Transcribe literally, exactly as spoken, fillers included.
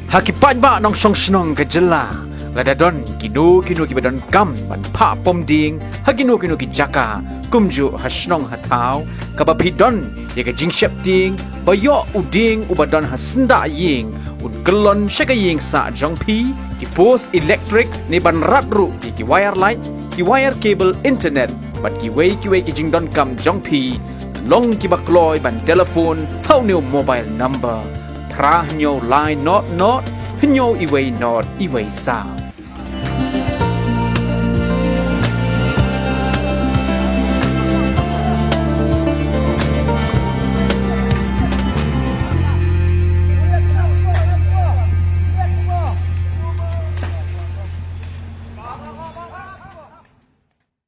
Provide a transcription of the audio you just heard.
Ha ki paidbah nongshong shnong ka jylla, lada don kino kino kiba donkam ban phah pom dieng ha kino kino ki jaka, kumjuh ha shnong ha thaw, kaba phi don ïa ka jingsheptieng ba ïoh u dieng uba don ha syndah ïing un kyllon sha ka ïing sah jong phi, ki post elektrik ne ban rat ruh ïa ki wire light, ki wire cable internet bad kiwei kiwei ki jingdonkam jong phi, long kiba kloi ban telephone ha une u mobile number phra hynñiew lai nod nod hynñiew iwei nod iwei saw.